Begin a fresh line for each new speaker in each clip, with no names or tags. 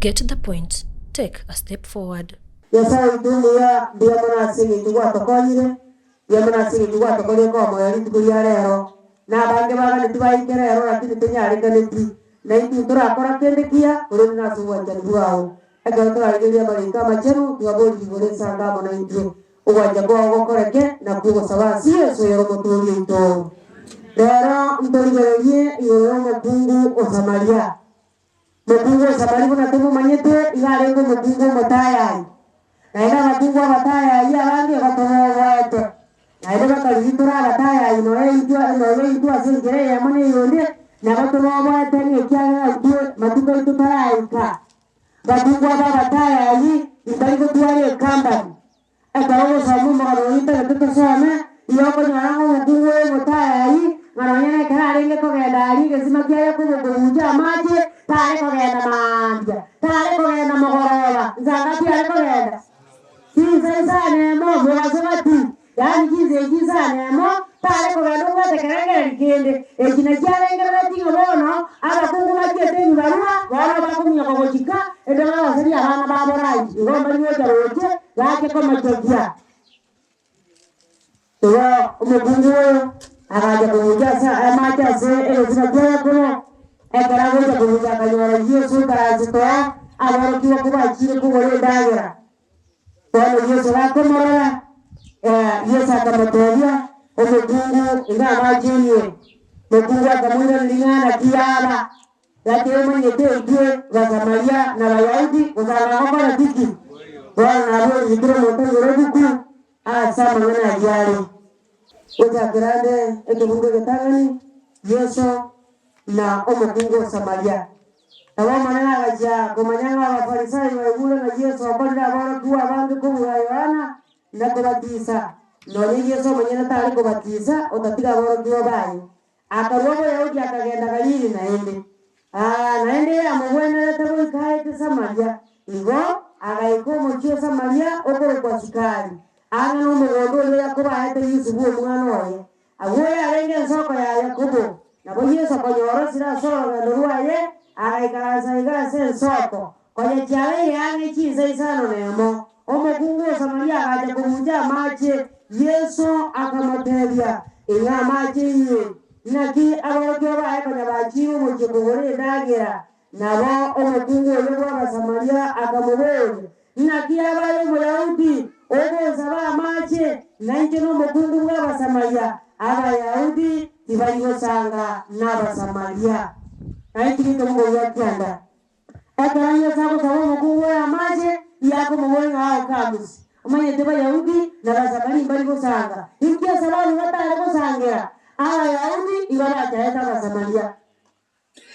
Get the point, take a step forward.
Nyasae oito omuya, mbuya mono ase engencho gwatokonyire, mbuya mono ase engencho gwatokorire koba moyo rituko ria rero. Na abange baganeti baike rero lakini tonyarekaneti, na intwe ntorakora kende kiya, korende nase obwanchani bwao. Ekero torarigererie amariko amachenu, twaborire igoro esango amo naintwe. Ogwancha kwao gokoreke, nakwo ogosaba ase Yeso oyore Omotoori oito. Rero ntorigererie igoro y'omokungu o Samaria. Mokungu o Samaria buna tomomanyete, iga arenge omokungu omotayayi. Naende abakungu abatayayi abange batoboboete, naende bakarigia tore abatayayi nonya intwe nonya intwe ase enchera eyemo na eyonde, nabo toboboete ng'a ekiagera intwe matuko aito taraika. Abakungu aba abatayayi imbari gotwara ekambani. Ekero ogosoma omogano oyo intagete tosome, igo okonyora ng'a omokungu oyo omotayayi, ng'a nonya nekero arenge kogenda aria egesima kiaye kobokobucha amache, tare kogenda mambia, tare kogenda mogoroba, nsa ngapi are kogenda? Chinsa isano emo, mogaso gati, yaani chinsa echi isano emo, tare kogenda obwate kerengererio kende. Eki nakio arengereretie ng'a bono abakungu bachiete ebibarua, bono bakominyoka gochika, erio baroserie abana babo rangi, igo mbari gocha roche, Gache komochekia. Igo omokungu oyo agacha kobucha ase amache ase egesima kia Yakobo. Ekero agocha kobucha akanyora Yeso oikaransete oo, aborokigwa kobachire kogora endagera. Bono Yeso gakomorora, Yeso akamotebia, Omokungu, ing'a amache onywe. Mokungu akamoiraneria ng'a naki yaba. Gaki omanyete intwe Basamaria na Abayahudi gosanga gokora tiki? Bono naborire kera omonto igoro ebuku ase amang'ana ayio are. Gochakera ande ekebungo egetang'ani, Yeso na omokungu o Samaria. Nabo Omonene agachia komanya ng'a Abafarisai baigure ng'a Yeso okorire aborokigwa abange kobua Yohana na kobatisa, nonya Yeso omonyene tare kobatisa otatiga aborokigwa baye. Akarua Boyahudi akagenda Galili naende. Aa, naende yamogwenerete goika aete Samaria. Igo agaika omochie o Samaria okorokwa Sikari, ang'e nomogondo oria Yakobo aete Yusufu omwana oye. Agwo yarenge ensoko ya Yakobo. Nabo Yeso konyora osire ase orogendo rwaye, agaikaransa iga ase ensoko. Konya chiabeire ang'e chinsa isano nemo, omokungu o Samaria agacha kobucha amache. Yeso akamotebia, Ing'a amache inywe. Naki aborokigwa baye konya bachiire omochie kogora endagera. Nabo omokungu oria bw'Abasamaria akamoboria, Naki abaye Omoyahudi ogonsaba amache, nainche nomokungu bw'Abasamaria? Abayahudi tibari gosanga n'Abasamaria. Nainche nkemoboria kianda. Ekero Yeso agosaba omokungu oyo amache, igo akomoboria ng'a aoke amusi. Omanyete Bayahudi na Basamaria mbari gosanga. Inki esababu batare gosangera? Abayahudi igo bachaete Abasamaria.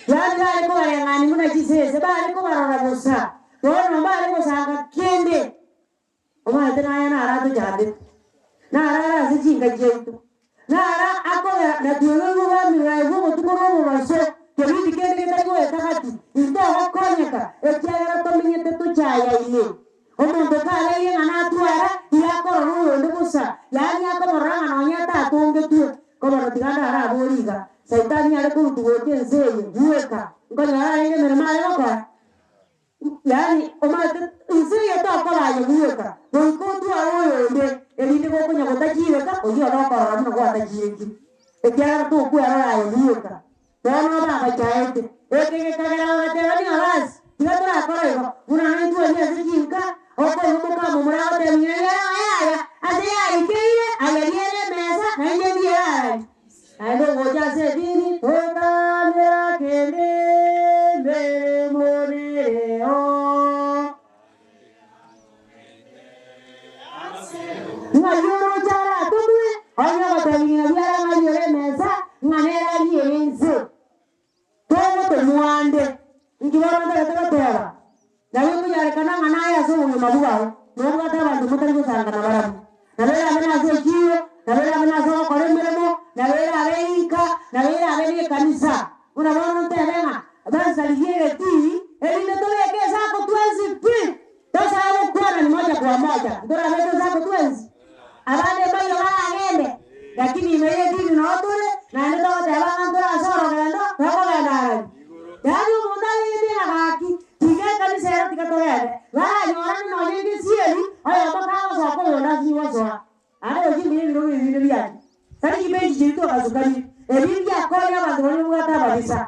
Yaani bare kobareng'ania buna chisese, bare kobarora bosa. Bono mbare gosanga kende. Omanyete naye naro atochandete, naro are ase chinka chiaito, naro akogera na twegoigwe bwamirwe aigwe obotuko na omobaso, kebindi kende getari goeta gati, intwe ogokonyeka, ekiagera tomenyete tochayaine. Omonto kabeire ng'a natwara, iga akorora oyonde bosa, yaani akomorora ng'a nonya tatongetwe. Kobono tiga ndare abori iga, Saitani are korutwa gocha ense eye bweka, nkonyora arenge emeremo are gokora? Yaani omanyete inse eye tokoba aye bweka, goika otware oyonde, erinde gokonya gotachireka, oyio one okorora buna gwatachirekire, ekiagera tokwerora aye bweka. Bono babachaete, eke gekagera bagateba ng'a basi, tiga torakore igo, buna naintwe aria ase chinka, okoigwa mokamomura agotebia ng'ina riare ng'a yaya, ase yaikeire, aye riere emesa, nainche ndiere arari. Naende ogocha ase edini, tokamera kende emeremo nereo. Ng'ai oroche aratomwe? Onye ogotebia ng'ina biara ng'a riere emesa, ng'a nere ariere inse. Togotomwa ande. Inki bono ntagete goteba? Nabo ekonyarekana ng'a naye ase obogima bwao nobwate abanto motari gosanga nabarabwo. Nabo erabe nase echiiro, nabo erabe nase ogokora emeremo, nabo erabe inka, nabo erabe nekanisa. Buna bono ntebe ng'a bansaririe egetii, erinde tobeke esako twensi pi, tosae gokwanani moja kwa moja. Ntorabeke esako twensi? Abande mbaiyo baragende, lakini ime y'edini noo tore, naende togoteba ng'a ntore ase orogendo, tokogenda arari. Yaani omonto agende ng'a gaki, tiga ekanisa ere. tiga togende. Baranyorane nonye ngesieri, oyomo kagosoka oyonde asinye gosoa. Naende gochia mbuya ebirogo ebi binde biacha. Tari chibenchi chiria twagasukanire, ebi mbiakonya abanto baria babwate ababisa.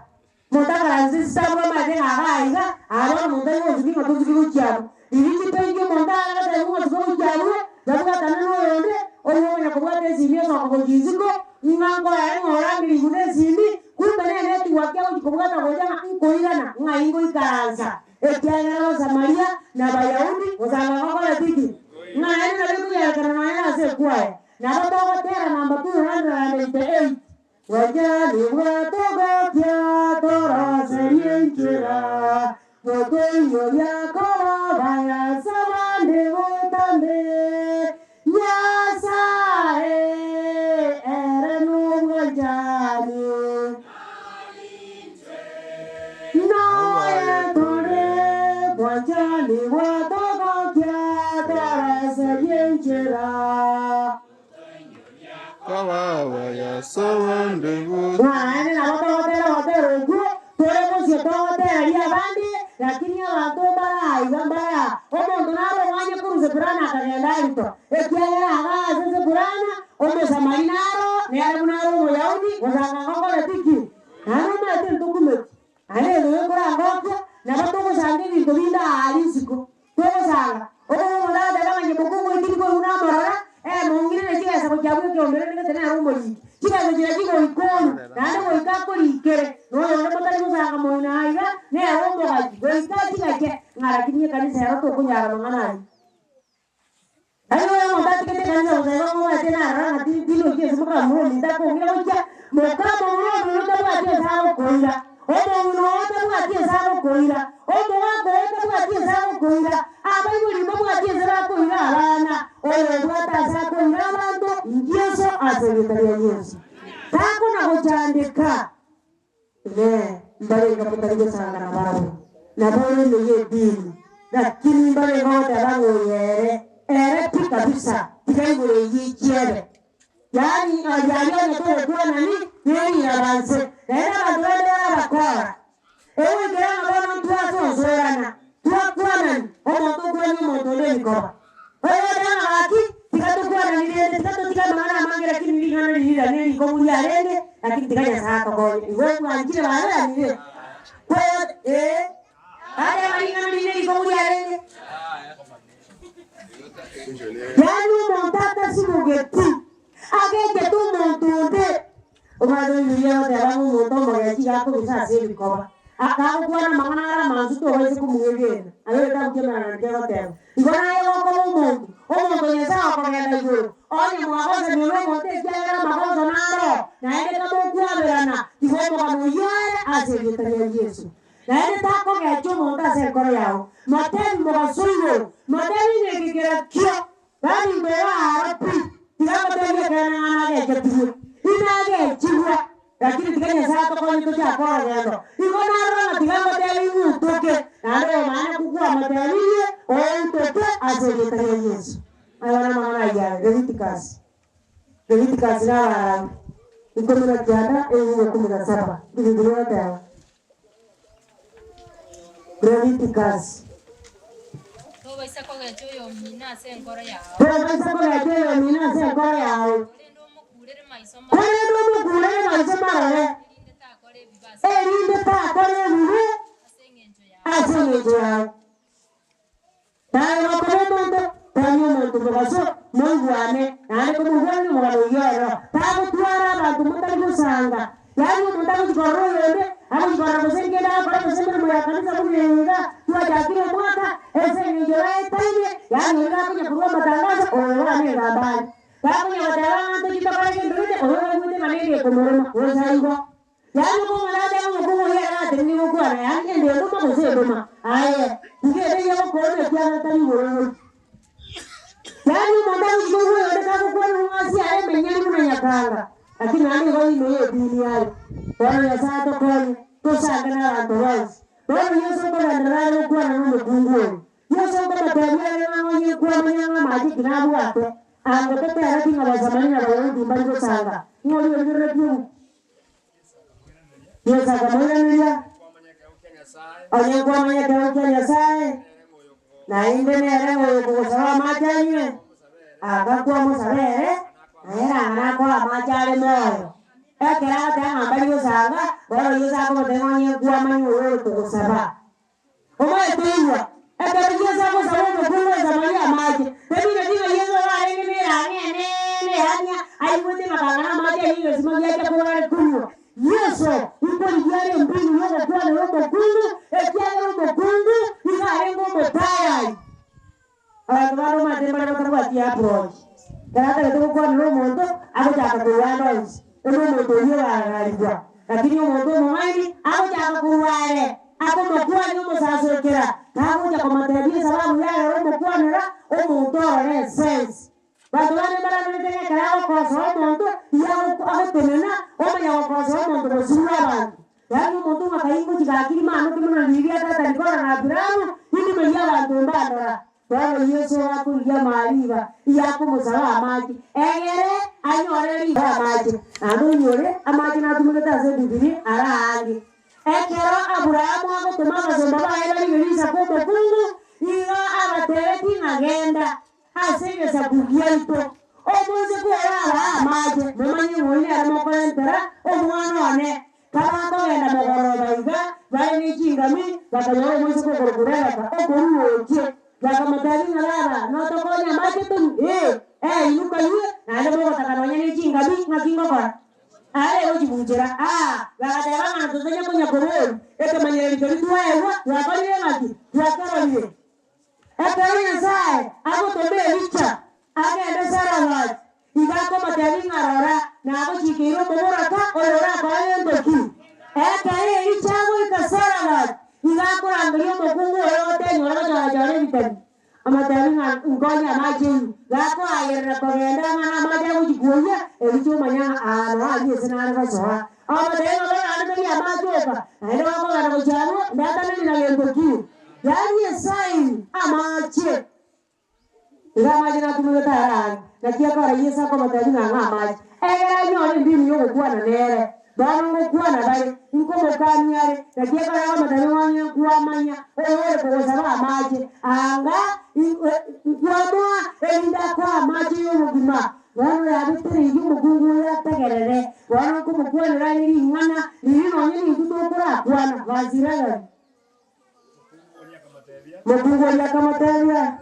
Monto akaransa esitabu amaete ng'a iga aiga, aa bono monto aye gosukia ng'a tosuki gochia abwo. Riria chipenchi omonto agatebigwa ng'a suka gochia abwo, yabwatana na oyonde, oyio omanya kobwata esimi osoka gochia isiko, ng'a nkoere ng'a orangerigwe na esimi, kumbe nere etigwaki agochia kobwata gocha ng'a nkoirana, ng'ai ngoikaransa. Ekiagera Abasamaria na Abayahudi gosanga ngokoreti ki? Ng'a naende nabo ekonyarekana nonya nase ekwaya. Nabo togotera namba 288. Bwanchani bwatogokia toroserie enchera, gotoinyoria koba abayasa bande botambe. Nyasae ere nobwanchani. Noye tore bwanchani bwatogokia toroserie enchera. Naende nabo togotera ogotera okwo tore bosio togotereria abande, lakini abanto mbare aiga mbare aa. Omonto nare omwanye korwa Sepurana akagenda Arito, ekiagera iga ase Sepurana Omosamari naro, nere buna are Omoyahudi, gose angangokoreti ki? Naende omanyete ntokumeti, naende egento gekorangokia, nabo togosanga ebinto binde aa risiko. Togosanga, okoba omonto agateba ng'a inche mokungu oyo tindi koigwa namorora, ee, mong'irere chibesa gochia abwo ekeombe rende gete nere omoriki. Chibesa chiria chigoika oru, naende goika akorikere, na oyonde motari gosanga moino aiga, nere omogachi, goika achigache, ng'a lakini ekanisa ero tokonyara mang'ana ayio. Lakini onye omonto atigete ekanisa bosa igo ng'obwate narora ng'a tindi tindochi ase mokamura ominto akong'ira gochia, mokamomura omino tabwati ase agokoira, omong'ina oo tabwati ase agokoira, omogaka oo tabwati ase agokoira, abaibori mbabwati ase bakoira abana, oyo obwate ase akoira abanto, Yeso ase erieta ria Yeso. Takona gochandeka. Inee! Mbarenge motari gosanga nabarabwo, nabo ime y'edini? Lakini mbarenge ogoteba ng'a oyo ere, ere pi kabisa, tiga igoro eyio echiebe. Yaani aria onye togokwanani nerira nse, naende abanto bande bare abakora. Egoikera ng'a bono ntwasonsorana, twakwanani, omonto okwania omonto onde ebikoba. Oyogoteeba ng'a gaki, tiga tokwanani rende, tiga totige amang'ana amange lakini ring'ana riria nerikong'u riarenge, lakini tiga Nyasae atokonye. Igo bwanchire baberanire? Koyo ee, bateba ring'ana riria nerikong'u riarenge. Yaani omonto atasimogeti, agechete omonto onde. Omanyete Bibilia egoteba ng'a omonto omogechi iga akobisa ase ebikoba, kagokwana amang'ana are amansu tobaisa komwegena. Aye egetabu ki'Emereng'anio kegoteba, Igo naye gokoba omonto, omonto o Nyasae okogenda igoro, onye mwagosanire nomonto ekiagera amagoso naro, naende kamokwaberana, tiga omogano oyio ere ase erieta ria Yeso. Naende takogecha omonto ase enkoro yao. Motebi mogaso igoro, motebi ng'a eke kerakio. Baminto iga aro pi, tiga ngotebie ekeene ng'a nagechetigwe. Inagechigwa, lakini tiga Nyasae atokonye tochake orogendo. Igo narora ng'a tiga ngotebie ing'utoke, naende oyomane kukwamotebirie, outoke ase erieta ria Yeso. Aye namang'ana ayio are, Leviticus, Leviticus na Abalawi, 19, ebuku 17, Ebibilia egoteba. Leviticus.
Tobaisa kogecha oyomino ase enkoro yao.
Tobaisa kogecha oyomino ase enkoro yao.
Korende omokurere maiso marore.
Korende omokurere maiso marore.
Erinde takora ebibe ase.
Erinde takora ebibe
ase engencho yao.
Ase engencho yao. Naye gokoba omonto, kwania omonto mobaso, moigwane, naende komoigwanire omogano oyio oro, tagotwara abanto motari gosanga. Yaani omonto agochia korora oyonde, agochia korora gose nkende agokora gose emeremo ya kanisa buna eye iga, twachakire omwaka, ase eng'encho baetaine, yaani oria gakonya korwa amatangazo, oyo bono egamba are. Gakonya goteba ng'a ntochie tokore gento gete, oyo oigwete ng'a negekomoroma, gose igo. Yaani okong'ana ase omokungu oyio ere atenenire gokwana, yaani ende endoma gose endoma, aye, tiga ere eyio gokoona ekiagera tari igoro gochia. Yaani omonto agochia koigwa oyonde kagokwana ng'a ase are emenyeri buna nyakanga, lakini naende igo ime y'edini aye. Bono Nyasae atokonye, tosange nabanto bonsi. Bono Yeso nkogenderera are gokwana nomokungu oyo. Yeso nkomoteebia are ng'a onye nkwamanya ng'a amache ki nabwate, ango totereti ng'a Abasamari na Abayahudi mbari gosanga, ng'a oria origereretie obuku. Yeso akamoiraneria, Onye nkwamanya ekeegwa kia Nyasae, Naende nere oyo okogosaba amache anywe, agakwa omosabe ere, naye erang'ana akoe amache are moyo. Ekero agoteba ng'a mbari gosanga, bono Yeso akomotebia ng'a onye nkwamanya oyo ore kogosaba. Omanyete oigwa, ekero Yeso agosaba omokungu o Samaria amache, temineti ng'a Yeso igo arenge nerang'a enene, yaani aigwete ng'a kang'ana amache ayio egesima giacha korwa are konywa. Yeso nkorigia are embinu y'ogokwanera omokungu, ekiagera omokungu nigo arenge omotayayi. Abanto bande omanyete mbare batabwati approach. Ekero atagete gokwanera omonto, agochaka korwa ande onsi, onde omonto oyio ogararigwa. Lakini omonto omong'aini agochaka korwa are, akomokwania omosasookera, tagocha komotebia esababu yagera omokwanera omonto orore esense. Banto bande mbaranderete ng'a ekero agokosoa omonto, igo agotenena omanya gokosoa omonto bosio bw'abanto. Yaani omonto ng'a kai ngochia gaki rimanoke mono riria ria tata rikora na Aburahamu, rindimerie abanto mbandora. Bono Yeso akorigia amariba, igo akomosaba amache, egere anyore riba amache. Naende onyore amache natumegete ase Ebibilia ara aange. Ekero Aburahamu agotoma abasomba baye barigerie Isaka omokungu, igo abatebetie ng'a genda, Ase egesaku giaito, omoiseke orabaa amache, momanye ng'a oyio nere mokorentera omwana one. Kabakogenda mogoroba iga, bare ne chingami, bakanyora omoiseke okorokwa Rebeka okorua oche. Bakamotebia ng'a Baba, notokonye amache tonywe? Ee, ee, inwe kanywe, naende mogotaka nonya ne chingami, ng'aki ngokora? Are gochibuchera. Aa, bagateba ng'a ntotonya konya koboria, ekemanyererio keria twaegwa, twakorire ng'aki? Twakerorire. Ekero Nyasae agotoma Elija agende Sarafati, igo akomotebia ng'a rora, nagochikeire omoboraka oyo orakoe gento ki. Ekero Elija agoika Sarafati, igo akorangeria omokungu oye otenyora gochora-chora ebitari, omotebia ng'a nkonye amache enywe. Gakoayerera kogenda ang'e namache agochia kwoyia, Elija omanya ng'a aa noo aria ase nare gosoa. Omotebia ng'a bono naende tori amache oka, naende gokogenda gochia abwo, ndataneri na gento ki. Yaani esaini, amache. Iga amache natumegete are aange. Naki akora Yeso akomotebia ng'a ang'e amache, egere anyore embinu y'ogokwana nere. Bono ngokwana bare, nkomokania are. Naki ekero akomotebia ng'a onye nkwamanya oyore kogosaba amache, anga nkwamoa, erinde akoe amache y'obogima. Bono yabetereirie omokungu oyo ategerere. Bono nkomokwanera are ring'ana riria nonye nintwe tokorakwana. Verse 11. Mokungu oria akamotebia,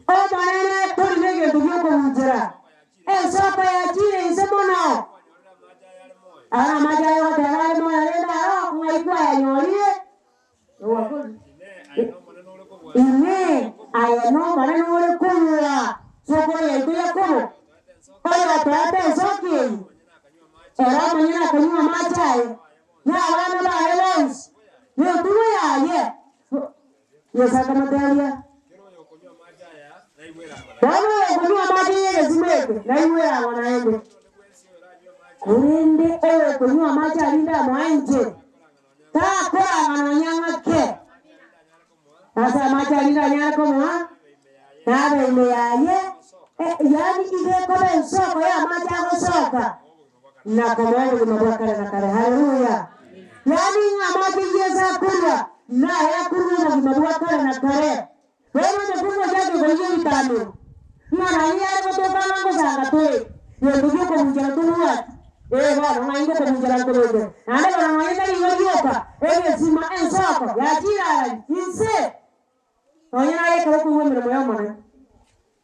Omonene, tori negento gi'okobuchera, ensoko yachiire inse mono. Aya namache aye ogoteba are moyo rende aro ng'ai kwayanyorire? Inee! Aye n'Omonene ore kobua sokoro yaito Yakobo, oyotoete ensoko eyio, ere omonyene akanywa amache aye, na abana baye bonsi, na etugo yaye. Yeso akamotebia, Bono oyokonywa amache y'egesima eke naigwe erang'o naende, korende oyokonywa amache arinde amoe inche, takorang'a nonya ng'ake. Ase amache arinde anyare komoa, nabe ime yaye, yaani iga ekoba ensoko y'amache agosoka. Na komoa obogima bwa kare na kare. Haleluya! Yaani ng'a amache Yeso akorua naye akorua obogima bwa kare na kare. Bono omokungu ochake korigia ebitamero, ng'a nonye yare gotoka ng'a ngosanga tore, gento gi'okobuchera tobwati. Ee bono, ng'ai ngokobuchera nkobekere? Naende bono nonye tari igo rioka, egesima, ensoko, yachire arari, inse. Nonya naye ekero okoigwa emeremo y'Omonene,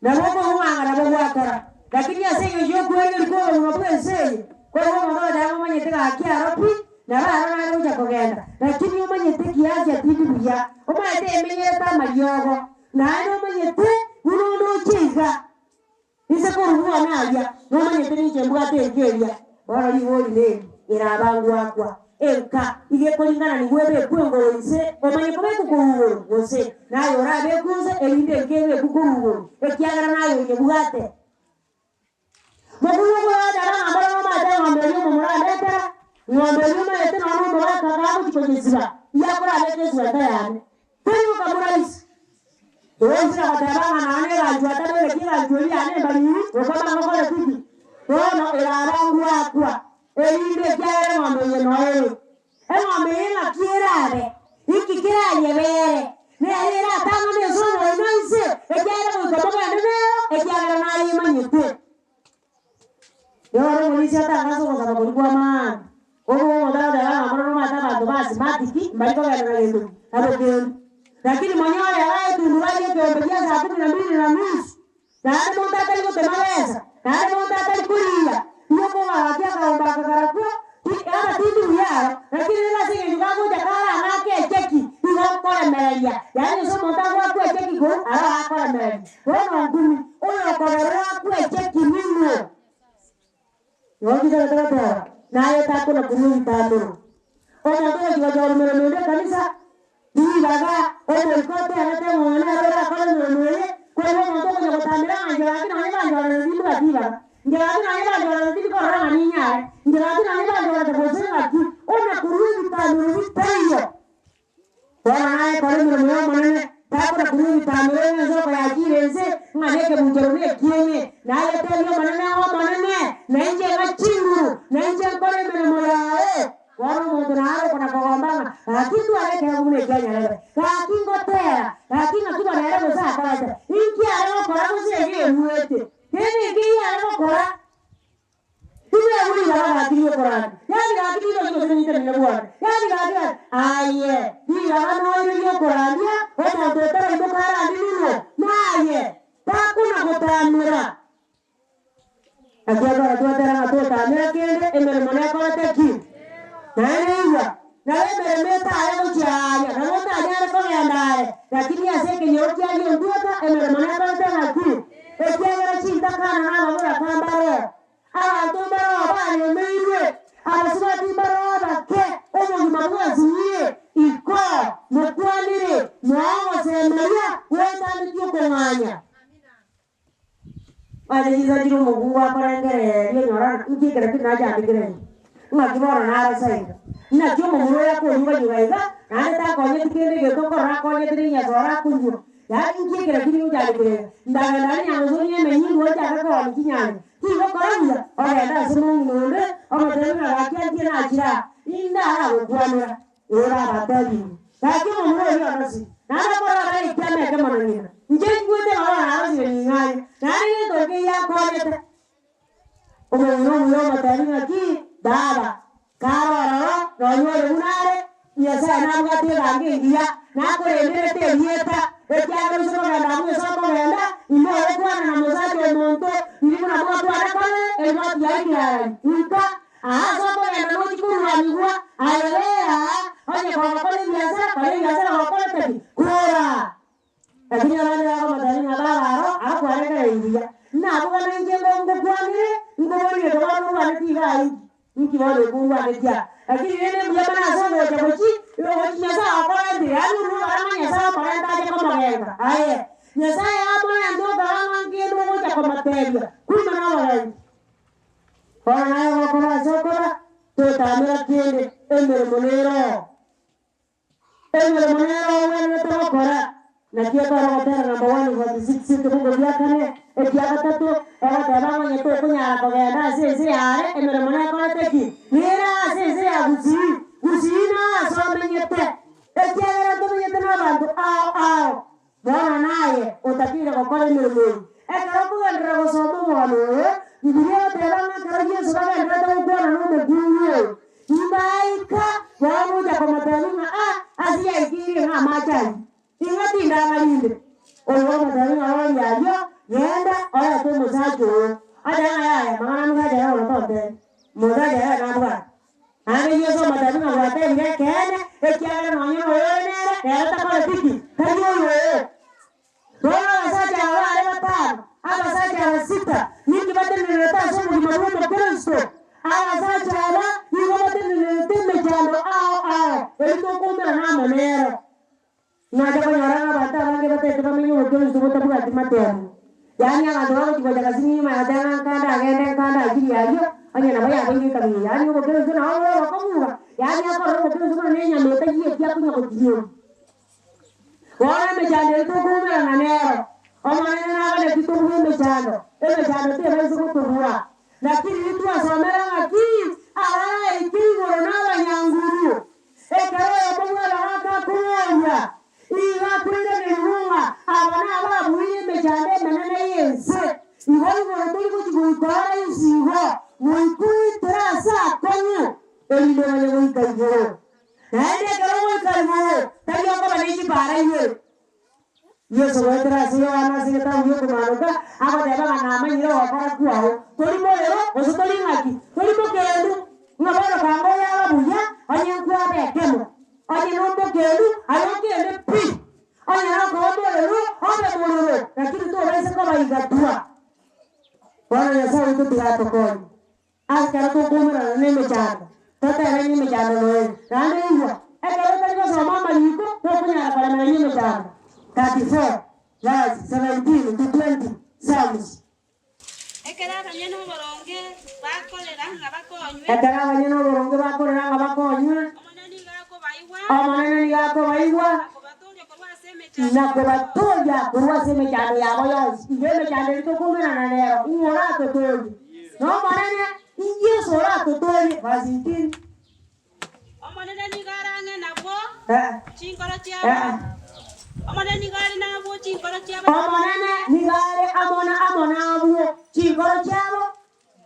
nabo okoigwa ng'a nabo gwakora, lakini ase engencho y'okwegeria kw'obogima bw'ense eye, koigwa omonto ogoteba ng'a omanyete gaki aro pi, nabo aro nare gocha kogenda, lakini omanyete kiafya tindi buya, omanyete emenyerete amariogo, naende omanyete buna onde oche iga. Inse korwa bwane aria, nomanyete ninche mbwate enka eria. Bono rigori neri, erabangwakwa. Enka iga ekoringananigwa ebekwe engoro inse, omanye kobekwa korwa igoro, gose naye orabekwe inse, erinde enka ebekwe korwa igoro, ekiagera naye oyebwate. Mokungu okoyoteba ng'a mboro nomanyete eng'ombe eria omomura andetera, ng'ombe eria omanyete nonya nomogaka kagochia koyesiba, iga akorabeka esweta yane. Teri gokamura ise. Togoisira goteba ng'a nonya neganchwa atabegeti eganchwa eria yane embariri, gokama ngokore tiki. Bono eraba ngwakwa, erinde ekiagera eng'ombe eye noyo ere. Eng'ombe eye ng'aki erabe? Inki kerayebere? Nere eratang'ane ase omoyo? kwa maambia. Obo omonto agoteba ng'a mono nomanyete abanto ba asthmatic mbari kogenda na gento ki? Na bokendu. Lakini monyore iga etundubari ekeombe gia saa kumi na mbili na nusu, naende monto atari gotema besa, naende monto atari korigia, igo okong'agokia akaombe aka karakwo, ti ama tindi buya aro, lakini rende ase eng'encho kagocha kare ang'ake echeki, igo nkoremereria. Yaani ase omonto agoakwa echeki korwa aro akoremereria. Bono nkumi, oyokoberwa akwe echeki ning'o? Igo nchisaete goteba, Naye takona korua ebitamero. Omonto ogochia gochora emeremo ende ekanisa, ribaga omoika otebete ng'a oyo nere orakore emeremo eye, korende omonto okonya gotamera ng'a inche gaki nonye banchorete timbwati ribaga, inche gaki nonye banchorete tindi korora ng'a ninyare, inche gaki nonye banchorete gose ng'aki, ona korua ebitamero bitaiyo. Bono naye kora emeremo y'Omonene, takora korua ebitamero ng'a ensoko yachiire inse, ng'a nekebuchero nekieng'e. Naye tebia Omonene ng'a Omonene, nainche ng'a chinguru, nainche nkore emeremo yaye. Bono omonto nare okona kogomba ng'a, Gaki ntware ekeegwa buna ekia nyarebe, gaki ngotera, gaki ng'aki bono ere gose akorete, inki are gokora gose erio eruete? Kende nkeiyo are gokora. Tibwebwa ribaga gaki ri'okorandia, yaani gaki tindochi gose nintenene bwane, yaani gaki gaki, aye, ribaga noire ri'okorandia, omonto otaraimoka arandie ning'o? Naye, takona gotamera. Naki ekero twatera ng'a totamera kende, emeremo nekorete ki? Naende igwa, nabo emeremo etare gochia aaria, nabo otanyare kogenda are, lakini ase ekenyoro kiaria ontweka, emeremo nekorete ng'aki? Ekiagera chintakana na ababoraka mbareo, abanto mbareo baremeirwe, abasubati mbareo abake, obogima bwasinyire, iko, mokwanire, mogosemeria, goetaneti okong'anya. Ase chinsa chiria omokungu akorengereria onyora ng'a inki ekero ki nachandekire inche, ng'aki bono narasa iga. Naki omomura oyo akonyuga-nyuga iga, naende takonyeti kende egento nkorora akonyete nenyasore akonywa. Yaani inki ekero ki ninchandekire iga? Ndagenda aria nyangosoria emenyi ndwo nchake koonia chinyanya. Tigokora buya, ogende ase omong'ina onde, omotebie ng'a gaki antie nachire aa, inde aragokwanera. Ee baba, tebigwe. Gaki omomura oria orosire, naende okorora abaire ekiama ekemo na ng'ina. Inche nigwete ng'a bono narosire ning'anye, naende gento nkeiyo ankonyete. Omong'ina omuya omotebi ng'aki, Baba, kare ororo, nonya ore buna are, Nyasae nabwate ebango engiya, nakorenderete erieta, ekiagera ase okogenda abwo ase okogenda, ime ogokwana na mosacha omonto, riria buna mwakwana kare, eribwati yaikire arari, inka. Aa ase okogenda nochie korwanigwa, aye bee aa, onye kogokora ebiasara, kora ebiasara gokorete ki? Kora! Lakini abande bakomotebia ng'a baba aro akwarekereiri buya, naboka nainche ngo ngokwanire, nkoborire bono orwaneti iga inki? Inki bono ekongwanetie aa? Lakini rende mbuya mono ase ogocha gochia, ogochia Nyasae okorentire, yaani orure okora ng'a Nyasae omorente ache komogenka. Aye, Nyasae amorente okora ng'a nkende ogocha komotebia, kwima nobogenki. Bono naye ogokora ase okora, totamera kende, emeremo neroo. Emeremo nero ogwenerete gokora. Naki ekero ogotera namba 146 ekebugo gia kane, ekia gatato, egoteba ng'a onye tokonyara kogenda ase ense y'aare, emeremo nekorete ki? Nere ase ense ya Gusii. Gusii nase omenyete, ekiagera ntomenyete nabanto ao ao. Bono naye otakeire gokora emeremo eye. Ekero okogenderera gosoma omogano oyo, Bibilia egoteba ng'a ekero Yeso bagendererete gokwana nomokungu oyo, imbaika bagocha komotebia ng'a a ase yaikeirie ng'a amache ayio, ing'a tindamarinde. Oyo omotebia ng'a boria ayio, genda orete omosacha oo. Otebe ng'a yaya, mang'ana amosacha aye bono tontebia, omosacha aye nabwate. Naende Yeso omotebia ng'a gwatebire ekeene, ekiagera nonya noyore nere, nere takoreti ki? Tari oyooo. Bono abasacha aba baare batano, abasacha aba sita, ninki batenenerete ase obogima bw'Omokristo? Abasacha aba nigo batenenerete emechando ao ao, eria tokoumera amo nero. Nacha konyora ng'a abanto abange bataete bamenye obokristo botabwati matemo. Yaani abanto bagochia gocha gasi nyuma goteba ng'a nkande agende nkande achirie ayio, onye nabo yabeire ekabiya. Yaani obokristo nabo bore obokomuga, yaani akorora obokristo buna nenyama etayieti akonya gotinyia. Bono emechando eye tokoumerana nero, Omonene naganeti tobue emechando, emechando tebaisa gotobua. Naki riria twasomera ng'aki abaraike igoro nabanyanguru, Ekero oyomo bw'abagaaka akoboria, igo akoiranerigwa ng'a aba nababuire emechando emenene y'ense. Igo igoro tori gochia goika ore inse igo, goika oitere ase akong'u. Erinde omanye goika igoro. Naende ekero ogoika igoro, tari okoba ne chipaara ibere. Yeso goetera ase Yohana ase egetabu gi'okomanoka, agoteba ng'a namanyire ogokora kwao, tori morero, gose tori ng'aki, tori mokendu, ng'a bono kanga oyaba buya, onye nkwaba ekemo, onye nomokendu, aye okende pi, onye nokoba morero, obe morero, lakini tobaisa koba igatwa. Bono Nyasae oito tiga atokonye. Ekero tokoumerana nemechando, totebe ng'a emechando noere. Naende igwa, ekero otari gosoma amariko, tokonyara koremereria emechando. 34 verse 17 to 20, Psalms.
Ekero abanyene oboronge bakorera ng'a bakonywe.
Ekero abanyene oboronge bakorera ng'a bakonywe.
Omonene nigo akobaigwa.
Omonene nigo akobaigwa.
Na kobatooria korwa ase emechando
Na kobatooria korwa ase emechando yabo yonsi. Igo emechando eria tokoumerana nero, ing'o oratotoorie? N'Omonene, Yeso oratotoorie. Verse 18.
Omonene nigo are ang'e nabwo chinkoro chiabo. Omonene nigo are nabwo chinkoro chiabo.
Omonene nigo are amo amo nabwo chinkoro chiabo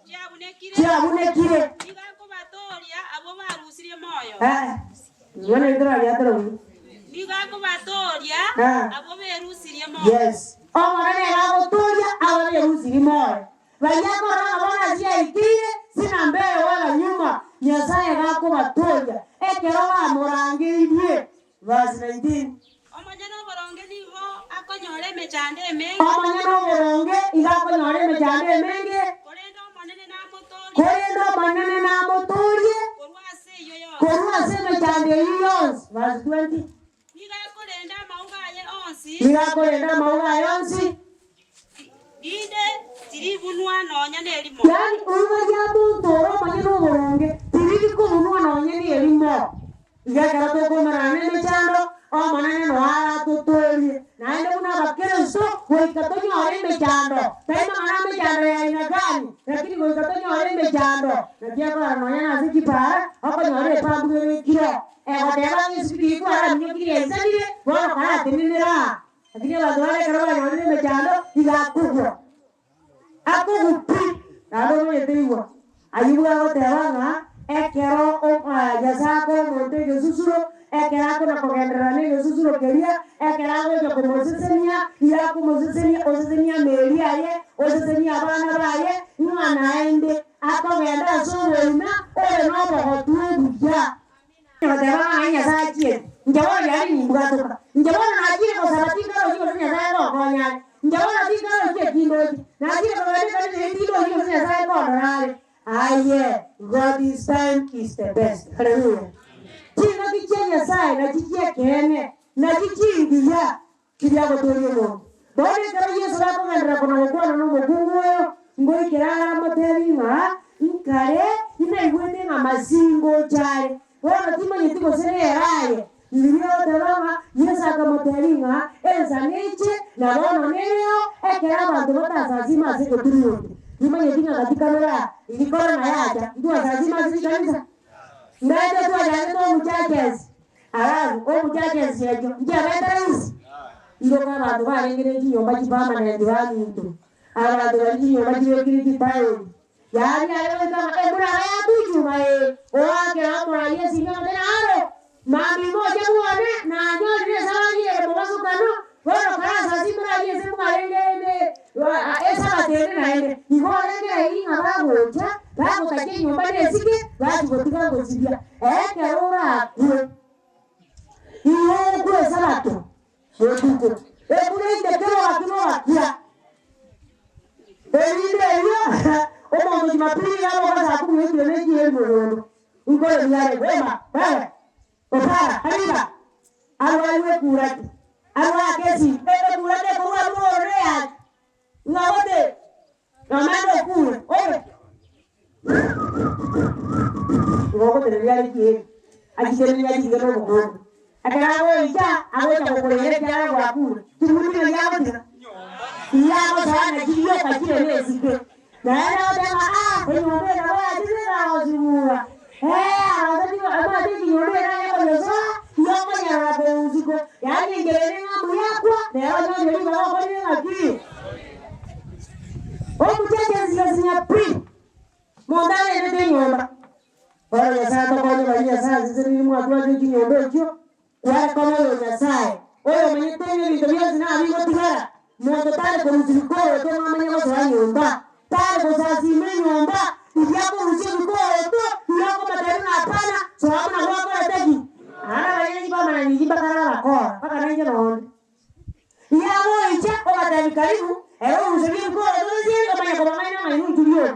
chiabunekire.
Chiabunekire.
Nigo akobatooria abwo barusirie moyo.
Ing'ana eri torariatere buya.
Nigo akobatooria abwo berusirie moyo.
Yes. Omonene nigo agotooria abwo berusirie moyo. Baria korora ng'a bono ase yaikeire, sina mbere wala nyuma, Nyasae gakobatoria ekero bamorangeirie. Verse 19.
Omonyene oboronge nigo akonyora emechando emenge.
Omonyene oboronge igo akonyora emechando emenge.
Korende Omonene namotoorie.
Korende Omonene namotoorie.
Korwa ase eyio yonsi.
Korwa ase emechando eyio yonsi. Verse 20.
Nigo akorenda amauga aye onsi.
Nigo akorenda amauga aye onsi.
Rinde tiribunwa nonya nerimo.
Yaani oiga ria monto ore omonyene oboronge tiriri kobunwa nonya nerimo. Iga ekero tokomerana nemechando, Omonene noe aratotoorie. Naende buna Abakristo goika tonyore emechando, tari mang'ana amechando ya aina gani, lakini goika tonyore emechando. Naki ekogera nonya nase chipara okonyora epampu ebekire egoteba ng'a esibiti eye twaraminyokirie yaisanire, bono karatenenere aa. Lakini abanto bande ekero banyorire emechando iga akogwa, akogwa pi, naende omanyete igwa. Ayio nigo agoteba ng'a ekero Nyasae akoa omonto egesusuro, ekero akona kogenderera na egesusuro keria, ekero agocha komosesenia, iga akomosesenia, osesenia ameri aye, osesenia abana baye, ng'a naende akogenda ase oboina ore nobogotu obuya. Agateba ng'a aye Nyasae achiete, inche bono riaria nimbwatoka. Inche bono nachire gosaba tinkarochi gose Nyasae ngokonya are. Inche bono tinkarochi eki ndoche. Nachire kogenda ekanisa eye tindochi gose Nyasae nkondora are. Aye, God's time is the best. Haleluya. Chingaki chia Nyasae nachi chi'ekeene, nachi chingiya. Chiria agotooria omonto. Bono ekero Yeso gakogenderera kona gokwana nomokungu oyo, ngoikera are amoteebie ng'a, Nkare inaigwete ng'a Masihi ngocha are, bono timanyeti gose nere aye. Bibilia egoteba ng'a Yeso akamoteebia ng'a, Ensa neche, na bono nereo, ekero abanto batasasime ase egeturunti. Timanyeti ng'a gati kano raa, riria korona yacha, ntwasasime ase chikanisa? Ngaete twachagete omuchachesi. Alafu omochache ense echio nchiabete rahisi. Iroka abanto barenge ne chinyomba chipermanent baminto, abanto baria chinyomba chibekire chitairi. Yaani are goika ng'a emuraba yatuchuma ee, oakera omorai esimi omote naro, mambia moche bwone nanyorire esabari ere mobasokano, bono karasasime aria ase mwarenge ime esabato ende naende. Igo orenge rairi ng'a bagocha, bagotacha enyomba nesike, bachia gotiga gosibia. Ekero orakwe, igo ogokwa esabato botuko, embura eite kera ogakina ogakira. Erinde erio omonto Jumapili iga aboka saa kumi oikire ne chieri mogondo, nkore biare wema, wewe, opara, Habiba, arwarwe ekura ki? Arwe ake esimi, ekura tekorwa abwo rogoro neyaki, ng'a gote Nomanyete okure, obe igo ogoteneria are chieri, achitenerie achitige nobokongu. Ekero agoicha, agocha gokorera ekiagera gwakure, chinguru chiria agotiga, igo agosoa nachi rioka chire nesike. Naende agoteba ng'a aa, enyomba eye nabo yachire ekagosibura, ee, arosetie omanyete ekinyomba ere aye koyesoa, igo okonyerora korwa isiko, yaani enchera ere ng'a mbuya akwa, nere onyorire ribaga okorire ng'aki? Omochache nsiga sinya pi, monto arendete enyomba. Bono Nyasae atokonye baria Nyasae asesenirie mwatwarire chinyomba echio, kware koba oyo Nyasae, oyomanyete ng'a ebinto bionsi nabigotigara, monto tare korusia bikoroto ng'a amanye gosoa nyomba, tare gosasima enyomba, riria akorusia ebikoroto, riria akomotebi ng'a hapana, soa buna gwakorete ki? Naende abanyene chikomana nyingi mbakare abakora, mpaka nainche nonde. Riria agoicha, obatebi karibu, ere oruserie ebikoroto gesieri, omanye kobang'aina ng'a inwe intwe rioka.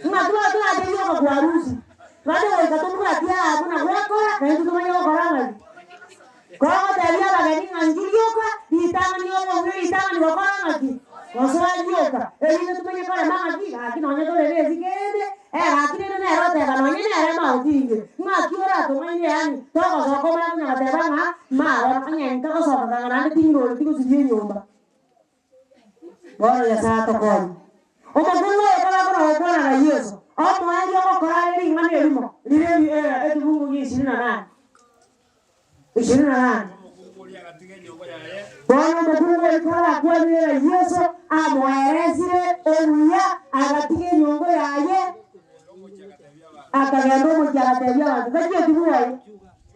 Ng'a twache rioka kwarusia, twande goika tobwatie aa buna gwakora, na intwe tomanye gokora ng'aki. Kogotebia abageni ng'a inchuo rioka, ritang'ani obobe ritang'ani gokora ng'aki? Gosoa rioka, erinde tomanye korema ng'aki, gaki nonye tore nesike ende, eh gaki rende nere oteba nonye nere maotinge, ng'aki oratong'aine yaani togosoka omanye konya goteba ng'a marono, onye nkagosoka kang'a naende tingoreti gosiria enyomba. Bono Nyasae atokonye. Omokungu oyo kagakora gokwana na Yeso, omoerio ogokora are ring'ana erimo rire ekebungo gia ishirini na nane. Ishirini na nane. Bono omokungu oria karakwanire na Yeso, amoeresire obuya, agatiga enyongo yaye, akagenda omochie agatebia abanto, Tachieti bwoye.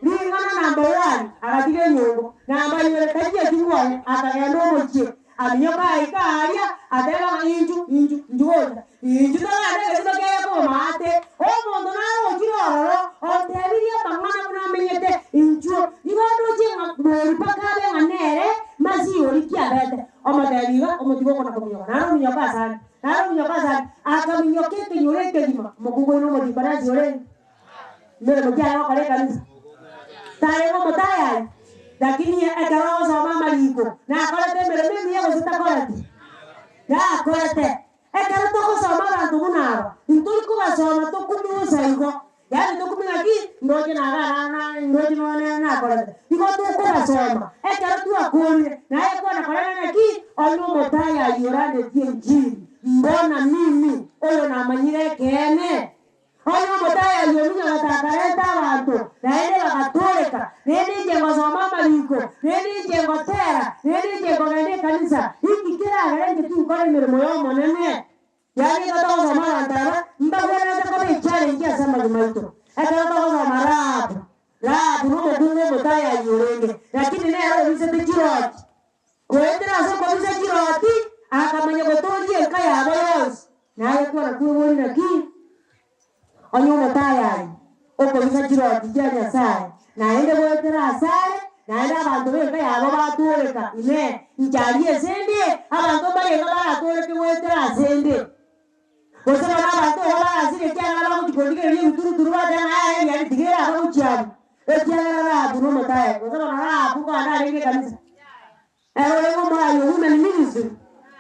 Ring'ana namba one, agatiga enyongo. Namba ibere, tachieti bwoye, akagenda omochie. Aminyoka aika aaria, ateba ng'a inchu, inchu, inchu gocha, inchu togende egetuba kia Yakobo maate. Omonto narochire ororo, ontebirie amang'ana buna amenyete, inchuo. Nigo ndoche ng'a bori mpaka abe ng'a nere Masihi oria kiabete. Omotebi iga, omotiga okona kominyoka, naende ominyoka asande, naende ominyoka asande, akaminyoka ekenyoro ekegima, omokungu oyo nomotipanasi orenge. Emeremo ki are gokora ekanisa? Tarenge omotayari, lakini ekero ogosoma amariko nakorete emeremo emiya gose takoreti? Nakorete. Ekero togosoma abanto buna aba, ntori kobasoma tokumia igo, yaani tokumia ng'aki ndoche naga na ndoche nonye nakorete. Igo tokobasoma, ekero twakorire, naye kwana korera ng'aki onye omotayari orandetie enchiri, mbona mimi oyo namanyire ekeene? Onye omotayari ominyo gatakarenta abanto, naende bagatooreka, naende inche ngosoma amariko, naende inche ngotera, naende inche nkogenda ekanisa, inki keragere inche tinkora emeremo y'Omonene? Yaani ekero togosoma abanto aba, mbagwenerete koba echallenge ase amagima aito. Ekero togosoma Rahabu, Rahabu nomokungu omotayari orenge, lakini nere obisete chirochi. Goetera ase okobisa chirooti, akamanya gotooria enka yabo yonsi. Naye kwana kweboria naki? Onye omotayari okobisa chirooti chia Nyasae, naende goetera asare, naende abanto b'enka yabo batooreka, Inee, inche aria ase 'nde? Abanto mbarenge baratooreke goetera ase 'nde? Gose bono abanto igo barasire ekiagera bagochia korigereria ebituruturu bateba ng'a yaya ebiaria tiga eraba gochia abwo, ekiagera Rahabu nomotayari. Gose bono Rahabu nkogenda arenge ekanisa, ere orenge omoraia o women ministry,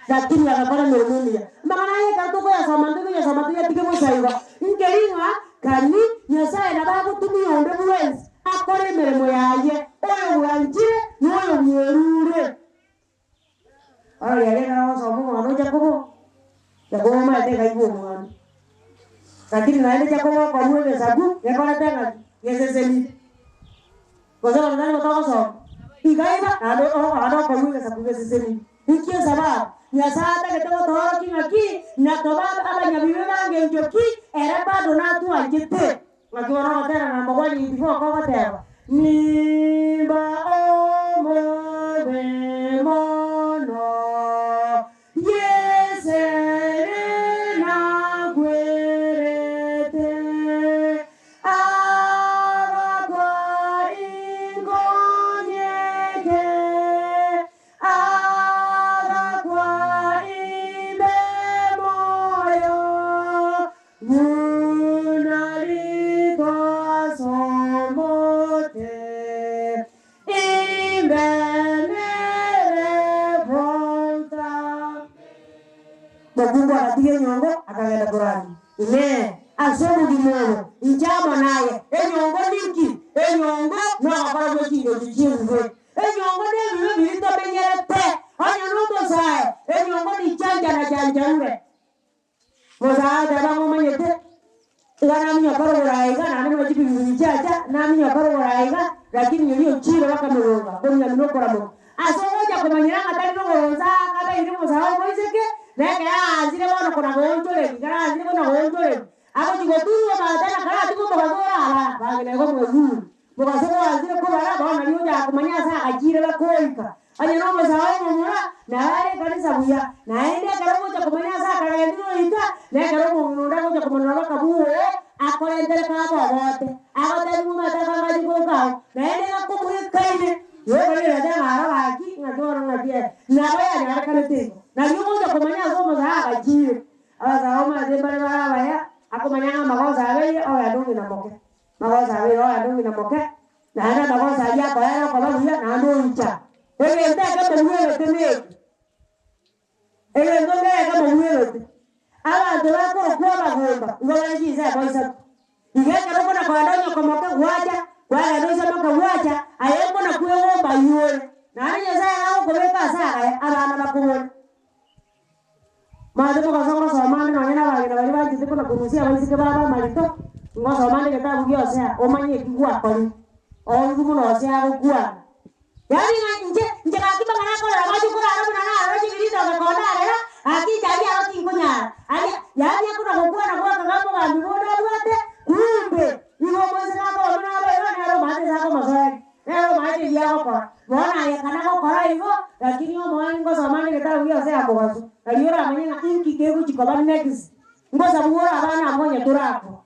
lakini agakora emeremo emiya. Amang'ana aya ekero tokoyasoma ntokoyasoma toyatige bosa igo, nkeri ng'a kani Nyasaye nabo agotumia onde bwensi akore emeremo yaye, oyo bwanchire na oyo bwerure. Bono riaria ekero agosoma omwana o Jakobo, Jakobo omanyete ekaigwa omwana. Lakini naende Jakobo okorua egesaku gekorete ng'aki? Gesesenire. Gose bono tari gotogosoma? Ikaiba naende naende okorua egesaku gesesenire. Inki esababu? Nyasae atagete gotoorokia ng'aki? Na tobe abanyabibe ba ngencho ki? Ere bado natwanchete. Ng'aki bono ogotera na amagwani before kogoteba, Nimba omobe mono, Yeso ere nagwerete, Agakwa inkonyeke, Agakwa imbe moyo, Buna riko as'omote, imbe nere bonta. Mokungu agatiga enyongo, akagenda korania, Inee! Ase obogima obo inche amo naye, enyongo ninki? Enyongo nogokora gwe chingencho chi'ebibe. Enyongo nebibe biria tomenyerete. Onye nomosae, enyongo nichanchana-chanchaure. Musa agateba, Ng'omanyete, iga naminyoka rogoro aiga, naende buna chipigipigi chiacha, naminyoka rogoro aiga, lakini oria ochiire bakamogonga, koming'ana nokoramoka. Ase ogocha komanyera ng'a tari rogoro nsa akabeire omosae omoiseke, na ekero aansire bono kona goonchoreria, ekero aansire kona goonchoreria. Agochi goturwa omanyete na kare atige omogaso ore abana, bang'ina igo mweguure. Mogaso gwanchire kobara, bono nario ochaka komanya ase agachire bakoika. Onye na omosae omomura, nabo are ekanisa buya, naende ekero ogocha komanya ase akagendire oika, na ekero omong'ina onde agocha komonora bakabua oo, akorentere kaba obote, agotebi ng'a omanyete akangache goika agwo, naende gakomoikaine, igo okorigereria ng'a aro gaki, ng'aki bono ng'aki ere. Nabo yanyarekanete igo. Nario ogocha komanya ase omosae agachire. Abasae omanyete mbare bare abaya, akomanya ng'a amagoso abeire, ogenda ong'ina moke. Magoso abeire ogenda ong'ina moke, naende amagoso ayio akoera okoba buya, naende oicha. Egento ekemo bwerete neki, egento nkere ekemo bwerete, abanto bakorokwa abagomba igo bare chinsemo isato. Iga ekero okona kogenda onyoko moke gwacha, kwagenda oise moke gwacha, aye nkona kwegomba ayio ore. Naende Nyasaye agokobeka ase agaya, abana bakobore. Mwanche mogaso ngosoma ande nonya nabageni baria banchete kona korusia abaiseke babo amarito, ngosoma ande egetabu gia Hosea, omanye eki gwakorire. Oigwe buna Hosea agokwana. Yaani ng'a inche, inche gaki mang'ana akorera amache okorara buna narora chibirito gekondarera, gaki inche aria aro tinkonyara. Aria, yaani akona gokwana gwakaga omogambi bonde abwate, kumbe, igo omoiseke akoba buna abairwe nere omanyete ase akomosoeria. Nere omanyete ebi agokora. Bono aye kana gokora igo, lakini omoani ngosoma ande egetabu gia Hosea mogaso, nario oramanye ng'a inki kegochi koba next. Ngosabu ore abana abwo onye torakwa.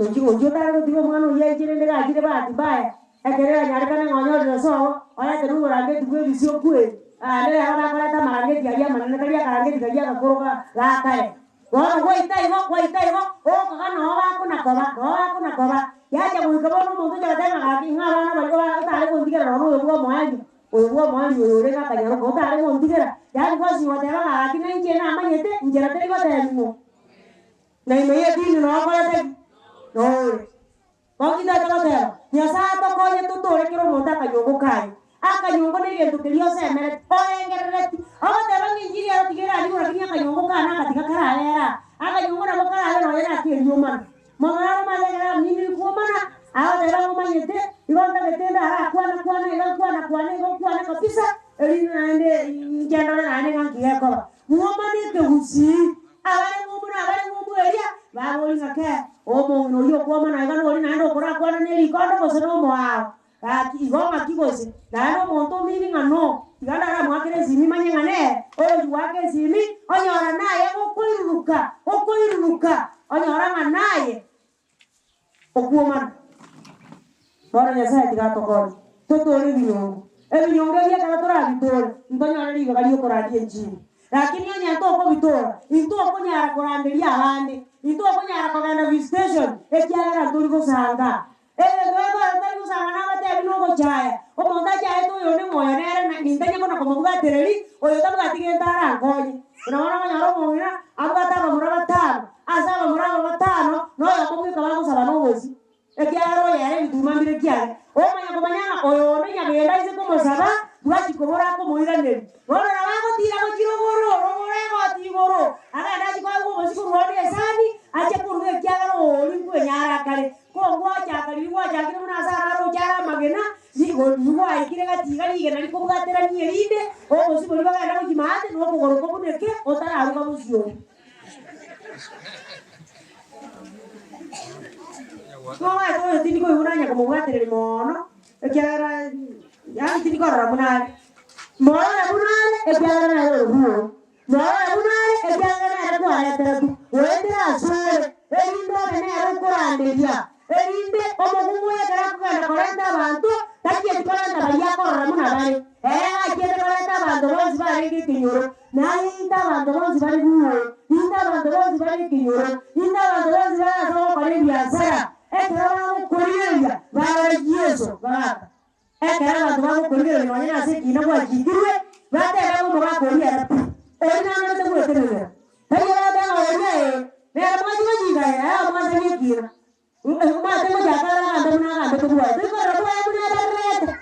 Ochi gochia otare gotiga omwana oyio aiche rende gachire bahati mbaya, ekero yanyarekana ng'a onyorire sobo, orete noborangeti bwa ebisio kweri, naende rero bakoreta amarangeti aria amanene tari akarangeti karia agakoro ga gakare. Bono gwaita igo, gwaita igo, okoga noo bakona koba, noo bakona koba. Yacha goika bono omonto ocha goteba ng'a gaki ng'a abana baria ba otare gontigera nonya oyo bwa omoerio, oyo bwa omoerio oyo orenge akanyaroka, otare gontigera, yaani gwasinywa goteba ng'a gaki nainche namanyete, inchera teri gotebi ng'o. Na ime y'edini noo okorete ki? Noo ore. Bono tintagete goteba, Nyasae atokonye totore kera omonto akanyongo kaye. Akanyongo negento keria osemereti, orengerereti, ogoteba ng'a enchiri ero tiga erarigwe lakini akanyongo kane agatiga karabere aa. Akanyongo nabo karabe nonya naki eriomana. Mono naro omanyete ekero aminiri kwomana, agoteba ng'a omanyete, igo ntagete ndarakwana kwana iga nkwana kwana igo nkwane kabisa, erinde naende inche ndore naende ng'a nki gekoba. Mwomane ekegusii. Abare ng'umbu na abare ng'umbu eria, baborie ng'a kee, omong'ina oyio okwomana iga nori naende okorakwana ne rikondo gose nomoao? Gaki, igo ng'aki gose? Naende omonto omini ng'a no, tiga ndaramoakere esimi manye ng'a nere oyochia goaka esimi, onyora naye gokoiruruka, gokoiruruka, onyora ng'a naye Okwomana. Bono Nyasae tiga atokonye totore ebinyongo. Ebinyongo ebi ekero torabitore, ntonyore ribaga riokorandia enchiri. Lakini onye ntokobitora, intokonyara koranderia abande, intokonyara kogenda visitation, ekiagera ntori gosanga. Egento gekogera totari gosanga nabatebi nogochaya. Omonto achaete oyonde ng'a oyo nere nintanye kona komobwatereri, oyo tabwati gento arankonye. Buna bono okonyora omong'ina abwate abamura batano, ase abamura aba batano noyomo bweka bagosaba nobosie, ekiagera oyo ere ebituma mbire kiane. Omanye komanya ng'a oyo onde nyagenda aise komosaba, bwachia kobora akomoiraneria. Bono nabo agotira gochia rogoro, rogoro egoti igoro, agende achie koegwa obosie korwa onde esani, achie koruga ekiagera oria nkwenyara akare. Ko ngwachaka riria gwachakire buna ase aro aroche are amagena, Nigo gwaikire gati iga rigena rikobwaterania erinde obosio boria bagenda gochia maate na okogoro kobuneke otararuga bosio obwo. Nomaete oyo tindi koigwa nanya komobwatereria moono, ekiagera yaani tindi korora buna are. Morore buna are, ekiagera nere ore bwoo. Morore buna are, ekiagera nere kwareteretwe goetera asore, erinde obe nere okoranderia, erinde omokungu oyo ekero akogenda korenta abanto, tachieti korenta baria akorora buna bare. Ere gachiete korenta abanto bonsi barenge ekenyoro, naye inte abanto bonsi bare bwoo, inte abanto bonsi bare ekenyoro, inte abanto bonsi bare ase ogokora ebiasara, ekero bagokorigereria, barore Yeso, bagaka. Ekero abanto bagokorigereria nonya nase ekiina gwachikirwe, batebe ng'a omogaka oria ere pi, oria nanorete gwetenenera. Tari abagoteeba ng'a oria ee, nere mwanchi gochika ee, aye omwansaria ekiina. Omanyete ngochaka are agambe buna agambete bwoye, tori korora bwoye buna ebererete.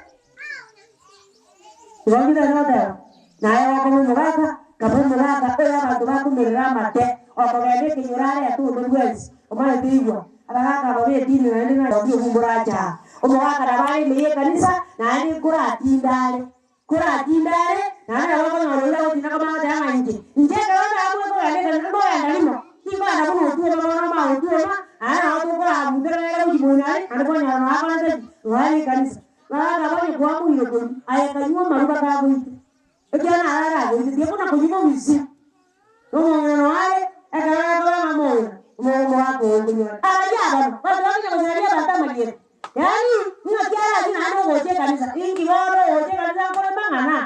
Igo nkintagete goteba, naye gokoba omogaka, kaba omogaka oyo abanto bakomerera amate, okogenda ekenyoro arete onde bwensi, omanyete igwa, abagaka aba b'edini naende na oria obwo mborache aa. Omogaka nabo are ime y'ekanisa, naende nkoratinde are, nkoratinde are, naende nabo okonyora oyio agotinda koma agoteba ng'a inche, inche ekero ndamue kogenda ekanisa, nkogenda rimo. Tinkogenda buna otuoma bono omanye gotuoma, aye nabo tokorabundera nere gochia moino aria, naende kwanyora nonya akorente ki? Nonya ne ekanisa. Bagaka onye kwamoire konywa, aye kanywa amarwa bakagoita. Ekiagera naro aragoite, tiga buna konywa bobisi. Nomong'ina noare, ekero gekobera ng'a omong'ina, omogaka oyo okonywa are. Abaria abamo, abanto bakonya gosaria abanto amarieta. Yaani, ing'aki arachie naende ogocha ekanisa? Inki bono ogocha ekanisa nkore mang'ana?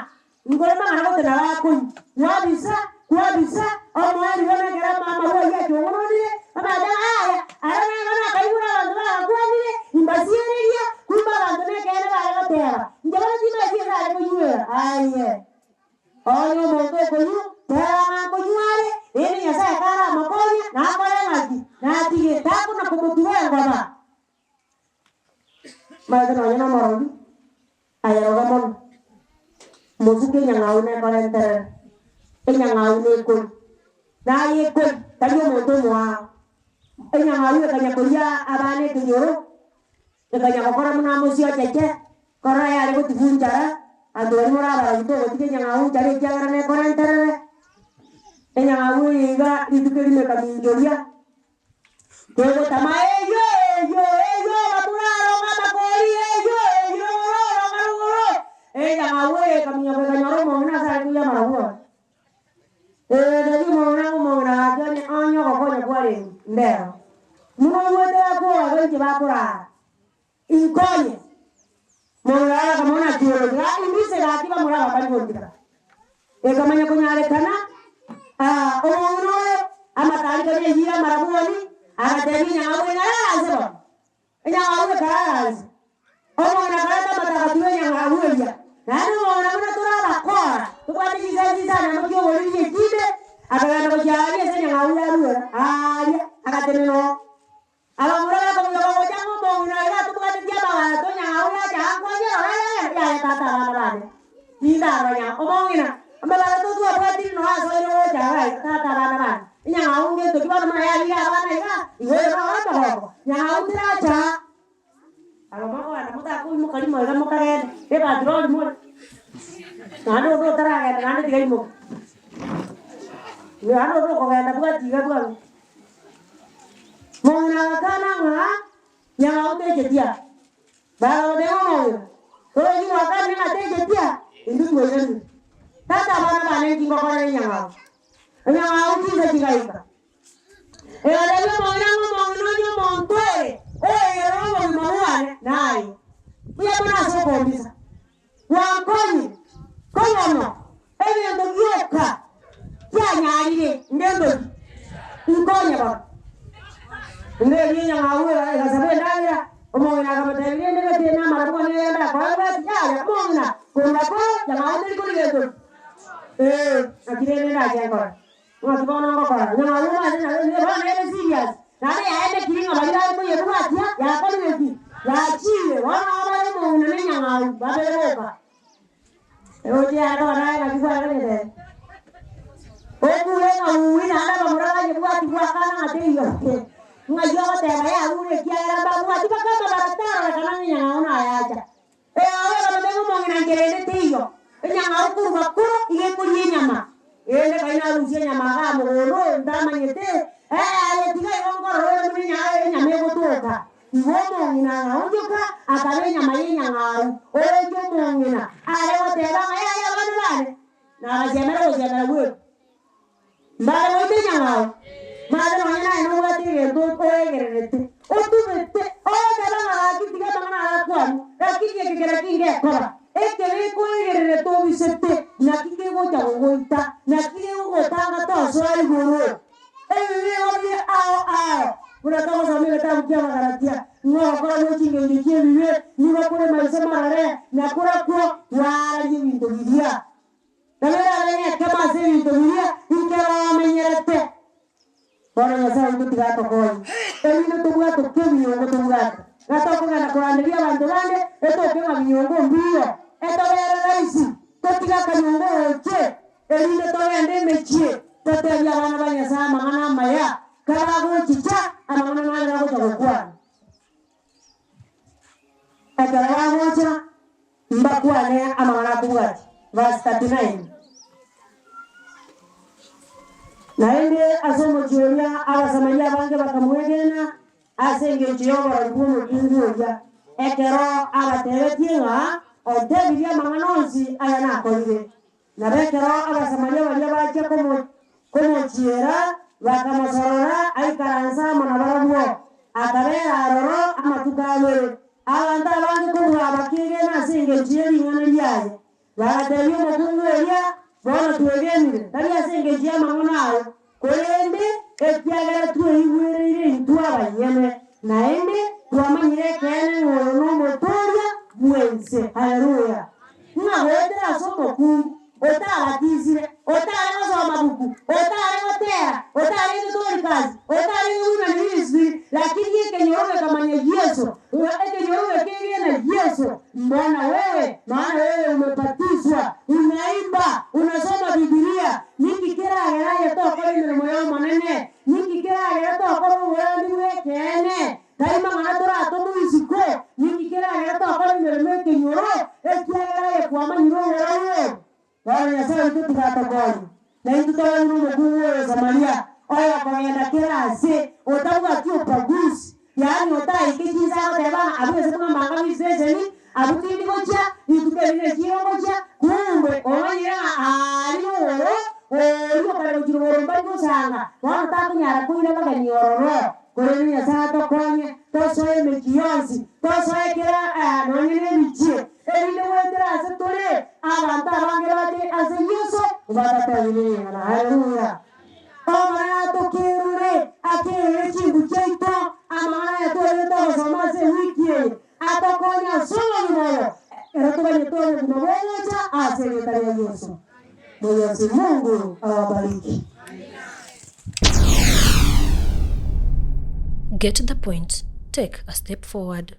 Nkore mang'ana gose nabo akonywa? Kwabisa, kwabisa, omoerio bono ekero amarwa ayio achong'ononire, bamanyete ng'a yaya, aro nere bono akaigure abanto bagakwanire, imbasiereria, kumbe abanto nekeene bare goteba, Inche bono timanyeti gese are konywera. Aye! Onye omonto okonywa, teba ng'a nkonywa are, rende Nyasae karamokonye, nakore ng'aki? Natige, takona komotuba engoba. Omanyete nonye nomorogi, aye roga mono, mosuke enyang'au nekorenterere, enyang'au nekori, naye ekori, tari omonto omoao. Enyang'au ekanya koria abana ekenyoro, ekanya gokora buna amosiocheche, korora yare gotigwa nchara, abanto baria more abarogi togotiga enyang'au nchara ekiagera nekorenterere. Enyang'au eye iga rituko erimo ekaminchoria. Togotama eyio, eyio, eyio, abamura aronge amakori, eyio, eyio, rogoro, oronge rogoro. Enyang'au eye ekaminyoka ekanyora omong'ina ase are koiywa amarabwoni. Egatebi omong'ina ng'a omong'ina gaki onye onye ogokonya kwarenge ndero. Buna oigwete bakwoga iga inche bakorara. Inkonye. Mong'ina oye akamona akiorokia, gaki imbise gaki bamura aba mbari gotiga. Ekamanya konyarekana, aa, omong'ina oyo amatariko neyire amarabwoni, agatebia enyang'au eng'arara anse bono. Enyang'au ekarara anse. Omong'ina akareta amato agatuba enyang'au eria. Naende omong'ina buna tore abakora, tobwate chinsa chisano chi'oboriri echinde, akagenda gochia aaria ase enyang'au yaruera, aaria, agatenena oo. Abamura bakobuya bagocha ng'a omong'ina oyo atobwatetie amabati onyang'au yacha ankonyere ore yaya yaya tata abana bane. Tindarora nyang'au. Omong'ina, amabarato twabwatire noe ase oire gocha iga iga tata abana bane. Enyang'au ngento ki bono buna yabeire abana iga, igo oyo noro omogoko. Nyang'au teracha. Aba mokoenda motakoimoka rimo iga mokagenda, ebatirori more. Naende onde otaragenda naende tiga aimoke. Naende onde okogenda bwati iga bwango. Mong'ina agakana ng'a nyang'au techetia. Bagagoteeba omong'ina, Torochi gwakanire ng'a techetia? Intwe twairanire. Tata abana bane inki ngokorera enyang'au? Enyang'au chinsa chigaika. Egateebia omong'ina ng'a omong'ina onye omonto ore oegerera obogima bwane naye. Mbuya mono ase okombisa. Gwankonyire, ko bono egento gioka kianyarire ngento ki? Inkonye bono. Inde erio enyang'au egasaba endagera, omong'ina akamoteebia, Rende gati namarabwo one aya ndakoe bwati? Yaya, omong'ina, korwa ko nyang'au teri kori gento ki? Ee, naki rende ndache nkore? Ng'aki bono ngokora? Nyang'au omanyete ng'a eye bono ere serious, naende yaenekire ng'a baria bare koyebwatia yakorire ki? Yachiire. Bono nabo bare omong'ina na enyang'au babere boka. Egochia yare koba naye ng'aki kwareganyete? Okure ng'a ui naende abamura bayebwati gwakana ng'a teiyo. Ng'ai ogoteba yarure ekiagera mbabwati mpaka amabara tarorekana ng'a enyang'au nayacha. Eoe akamotebia omong'ina nchera ende teiyo, enyang'au korwa koro iga ekoria enyama. Ende kai narusia enyama igaa mogondo oyo ntamanyete, ee aye tiga igo nkorora ore buna enyama egotoka. Igo omong'ina agaonchoka akaba enyama y'enyang'au. Oyochia omong'ina are goteba ng'a yaya abana bane, nabasiemera gosiemera bweka. Mbare goita enyang'au, marabe nonya naye nobwate egento oegererete, otubete, ogoteba ng'a gaki tiga amang'ana aya akwanwe, lakini eke kera kingekoba, ekebe ekoegererete obisete, naki kegocha gogoita, naki gegogotanga tosoa igoro. Ebi nigo bire ao ao, buna togosoma egetabu ki'Abagalatia, ng'a ogokora gwe chingencho chi'ebibe nigo kore maiso marore, na korakwo twararie ebinto biria. Nabo erabe nekemo ase ebinto biria inkeromenyerete. Bono Nyasae oito tiga atokonye, erinde tobwate kebiongo tobwate, na tokogenda koranderia abanto bande, etoke ng'a biongo mbiyo, etobere rahisi, totige akanyongo goche, erinde togende emechie, totebie abana ba Nyasae amang'ana amaya, kabagochicha, amang'ana nare bagocha gokwana. Ekero bagocha, mbakwane amang'ana akobwatia. Verse 39. Naende ase omochie oria Abasamaria abange bakamwegena ase engencho y'oborori bw'omokungu oria, ekero abatebetie ng'a ontebirie amang'ana onsi aya nakorire. Nabo ekero Abasamaria baria bachia komochiera, bakamosorora aikaranse amo nabarabwo, akabeera aroro amatuko abere. Abanto abange kobua bakegena ase engencho ye ring'ana riaye. Bagateebia omokungu oria, Bono twegenire, tari ase engencho y'amang'ana ao, korende ekiagera tweigwereire intwe abanyene, naende twamanyire ekeene ng'a oyo nomotooria bw'ense. Haleluya! Ng'a goetera ase omokungu otabatisire, otare gosoma buku, otare gotera, otarenge Dorikasi, otarenge Women Ministry, lakini ekenyoro gekamanya Yeso, ekenyoro gekegena Yeso. Mbona wewe, maana wewe umebatizwa, unaimba, unasoma Bibilia, ninki keragera aye tokora emeremo y'Omonene? Ninki keragera tokora oboyambi bw'ekeene? Tari mang'ana toratomwe isiko, ninki keragera tokora emeremo ekenyoro, ekiagera aye kwamanyire oborau obo? Bono Nyasae oito tigatokonya, na intwe tobe buna omokungu oyo o Samaria, oyokogenda kera ase, otabwati obagusi, yaani otaike chinsa agoteba ng'a abwo ase mwambanga bw'isitesheni, abwo tindi gochia, rituko eri nechiro ngochia, kumbe omanyire ng'a aaria rogoro, oria okare gochia rogoro mbari gosanga, bono takonyara koira abageni ororo. Korende Nyasae atokonye, tosoe emechie yonsi, tosoe kera nonye nebichie, erinde goetera ase tore abanto abange bache ase Yeso batatebirie ring'ana. Haleluya! Omonene atokerure, akerure chimbu chiaito, amang'ana aya twarenge togosoma ase ewiki eye, atokonye ase obogima obo, ekero toganyete obogima bogocha ase erieta ria Yeso. Mwenyezi Mungu awabariki.
Get the point, take a step forward.